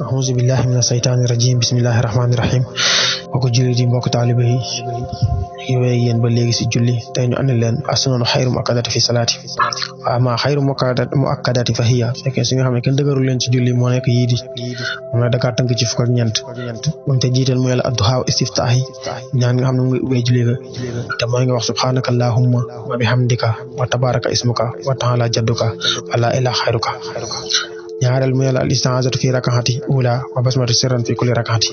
أعوذ بالله من الشيطان الرجيم بسم الله الرحمن الرحيم mbokk jullit yi mbokk taalibe yi ñu ngi yéen ba léegi si julli tey ñu andil leen as-sunanu xayru muakkadati fi salaati wa amma xayru muakkadati fa hiya fekkee si nga xam ne kenn dëgërul leen ci julli moo nekk yii di moom nag Dakar tënk ci fukk ak ñeent moom te jiital mu yàlla adduhaa istiftaahi ñaan nga xam ne mu ngi ubbee julli ga te mooy nga wax subhanaka allahumma wa bihamdika wa tabaraka ismuka wa ta'ala jadduka wa la ilaha xayruka ñaareel mu yàlla al isti'aazatu fi rakaati ula wa basmatu sirran fi kulli rakaati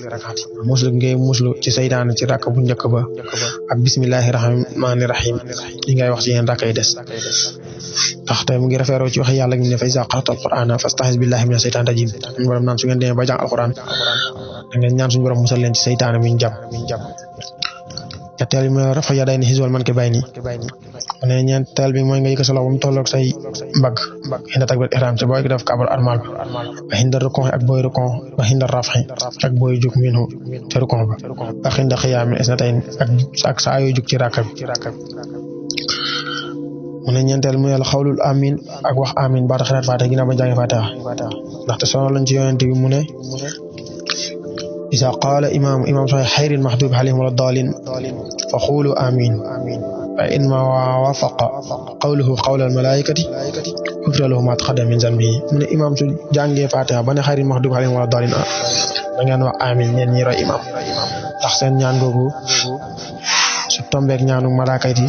muslu ngay muslu ci saytaane ci rakk bu njëkk ba ak bismillahi rahmaani rahim li ngay wax ci yeen rakk yi des ndax tey mu ngi rafeeroo ci wax yàlla gi ne fa iza qara'ta al-qur'ana fasta'iz billahi mina shaytaani rajim suñu borom naan su ngeen demee ba jàng alquran da ngeen ñaan suñu borom musal leen ci saytaane mi ñu jàpp ñetteel bi mooy rafa yadayni hizwal mankibayni ne ñeenteel bi mooy nga yëkk sa loxo ba mu tolloog say mbagg hinda takbir ihram ci booy def kaabal armal ba hinda rukon ak booy rukon ba hinda raf'i ak booy jug minhu ci rukon ba ba hinda xiyaami isnatayn ak saa yooy jug ci rakka bi mu ne ñeenteel mu yàlla xawlul amin ak wax amin baata xiraat faatiha ginnaaw ba jàngee faatiha ndaxte sono lañ ci yonent bi mu ne إذا قال إمام صحيح خير المحدوب عليهم ولا الضالين فقولوا آمين فإنما وافق قوله قول الملائكة غفر له ما تقدم من ذنبه من إمام su jàngee Faatiha ba ne خير المحدوب عليهم ولا الضالين da ngeen wax amiin ñeen ñi roy imam ndax seen ñaan googu su tombeek ñaanu malaaka yi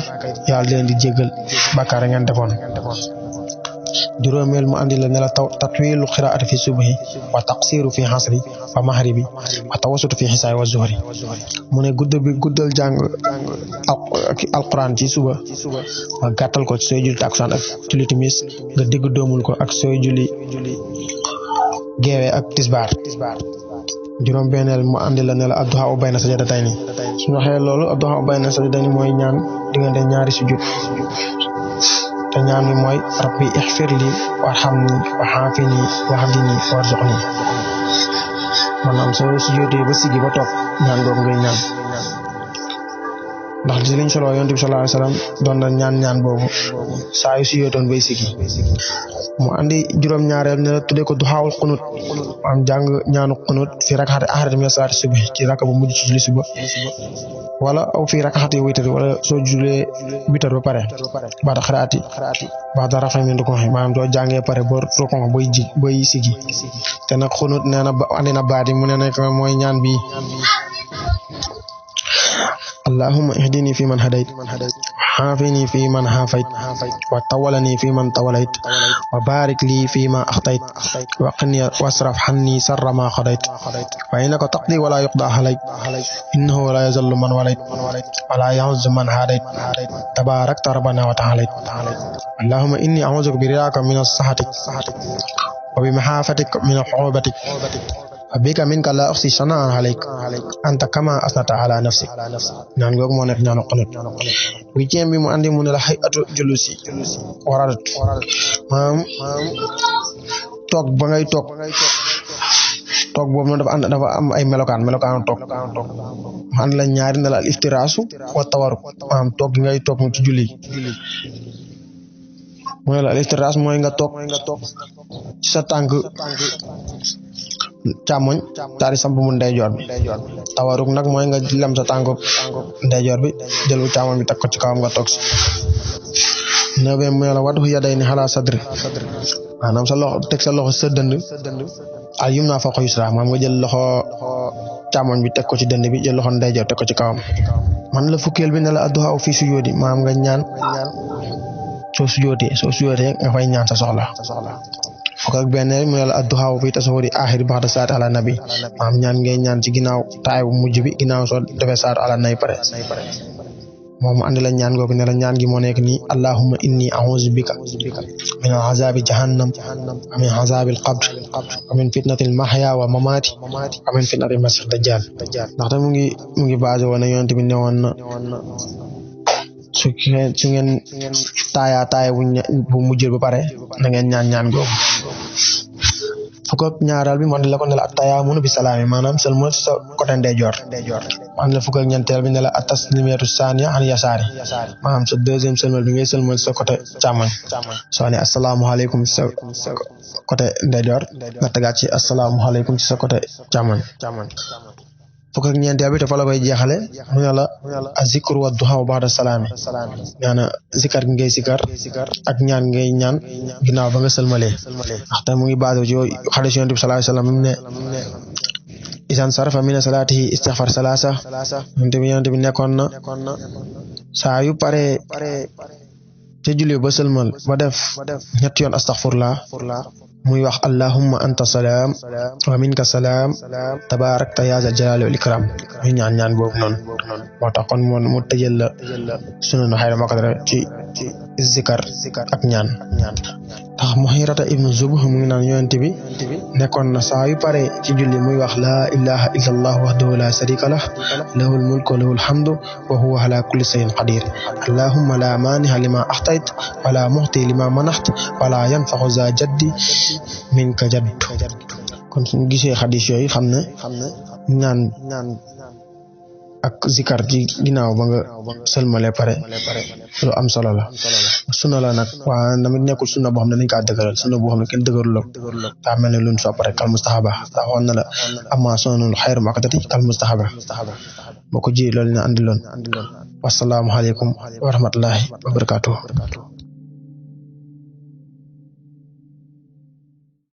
yàlla leen di jéggal bàkkaar ngeen defoon juróomeel mu andi la ne la tatwilu qiraati fi subhi wa taqsiru fi hasri wa mahribi wa tawassutu fi hisaay wa zuhri mu ne guddal jàng alquran ci suba nga gàttal ko ci sooy julli takusaan ak julli timis nga digg doomul ko ak sooy julli geewe ak tisbaar juróom benneel mu andi la ne la adduhaa bayna sajdatayni suñu waxee loolu adduhaa bayna sajdatayni mooy ñaan diggante ñaari sujud te ñaan bi mooy rabbi ixfirli warhamni wa xaafini wahdini warzuqni maanaam soo sujjóotee ba sigi ba toog ñaan googu ngay ñaan ndax ci liñ solo yonent bi sallallahu alayhi wasallam doon na ñaan boobu saa yu sujjóotoon bay sigi mu andi juróom ñaareel ne la tuddee ko duhaawul qunut am jàng ñaanu qunut fi rakaati aaxirati min salaati subhi ci rakka bu mujj ci julli suba wala aw fi rakaati witr wala soo jullee witr ba pare baada xiraati baada rafa min rukon maanaam doo jàngee pare ba rukon boy sigi te nag qunut nee na andi na baat yi mu ne nag mooy ñaan bi allahumma ihdini fi man hadayt حافني في من حافيت وتولني في من توليت وبارك لي فيما أخطيت وقني واصرف عني شر ما قضيت فإنك تقضي ولا يقضى عليك إنه لا يذل من وليت ولا يعز من هاديت تباركت ربنا وتعاليت اللهم إني أعوذ برضاك من السخط وبمحافتك من عقوبتك بك منك لا أحصي ثناء عليك أنت كما أثنت على نفسك ñaan googu moo nekk ñaanu qunut huitième bi mu andi mu ne la hay'atu julusi waradat maanaam toog ba ngay toog boobu noonu dafa am ay melokaan toog mu andi la ñaari ne la al iftiraasu wa tawarruk maanaam toog gi ngay toog mu ci julli mu ne la al iftiraas mooy nga toog ci sa tànk càmmoñ taari samp mu ndeyjoor bi tawaruk nag mooy nga lem sa tànk ndeyjoor bi jël bu càmmoñ bi teg ko ci kawam nga toog si neuvième mooy la wadu yadayni ala sadri maanaam sa loxo teg sa loxo sa dënd al yumna fawqa yusra maanaam nga jël loxo càmmoñ bi teg ko ci dënd bi jël loxo ndeyjoor teg ko ci kawam man la fukkeel bi ne la adduha fi sujudi maanaam nga ñaan soo sujootee nga fay ñaan sa soxla fukk ak benn mu yàlla adduhaa fi tasawwuri aaxir ba'da salaati ala nabi maanaam ñaan ngay ñaan ci ginnaaw taay bu mujj bi ginnaaw soo defee salaatu ala nabi pare moom mu andi la ñaan googu ne la ñaan gi moo nekk nii allahumma inni a'uuzu bika min azaabi jahannam wa min azaabil qabr wa min fitnatil mahya wa mamaati wa min fitnatil masiih dajjal ndaxte mu ngi basé woon yonent bi ne woon na su ngeen taaya bu mujjël ba pare na ngeen ñaan googu fukk ak ñaaral bi mo la ko ne la at-tayammunu bi salaami maanaam sëlmal sa côté ndeyjoor man la fukk ak ñeenteel bi ne la at-taslimatu saaniya an yasaari maanaam sa deuxième sëlmal bi ngay sëlmal sa côté càmmoñ soo ne assalaamu alaykum sa côté ndeyjoor nga tegaat ci assalaamu alaykum ci sa côté càmmoñ fukk ak ñeenteel bi te fa la koy jeexale mu ne la azikru wa duha ba'da salaami ñaana zikar ngay zikar ak ñaan ngay ñaan ginnaaw ba nga sëlmalee ndaxte mu ngi baado ci xadiis Yonent bi sallallahu alayhi wasallam ne isan sarafa mina salaatihi istighfar salasa Yonent bi nekkoon na saa yu pare te julli ba sëlmal ba def ñetti yoon astaghfirullah muy wax allahumma anta salaam wa minka salaam tabaarakta yaa zal jalaali wal ikram muy ñaan boobu noonu moo tax kon mu tëjal la sunanu xayra makadara ci zikar ak ñaan tax Muhirata ibnu Zubh mu ngi naan Yonent bi nekkoon na saa yu pare ci julli muy wax laa ilaha illa allah wahdahu la sharika lah lahul mulku wa lahul hamdu wa huwa ala kulli shay'in qadir allahumma la mani'a lima a'tayt wa la mu'ti lima manaht wa la yanfa'u za jaddi minka jadd kon suñu gisee xadis yooyu xam ne ñaan ak zikar ci ginnaaw ba nga sëlmale pare lu am solo la sunna la nag waa tamit nekkul sunna boo xam ne dañ kaa dëgëral sunna boo xam ne kenn dëgërul la daa mel ne luñ sopp rek kal mustahaba daa xoon na la amma sunanul xayru makatati kal mustahaba boo ko ji loolu na andiloon wasalaamu aleykum wa rahmatullahi wa barakatuh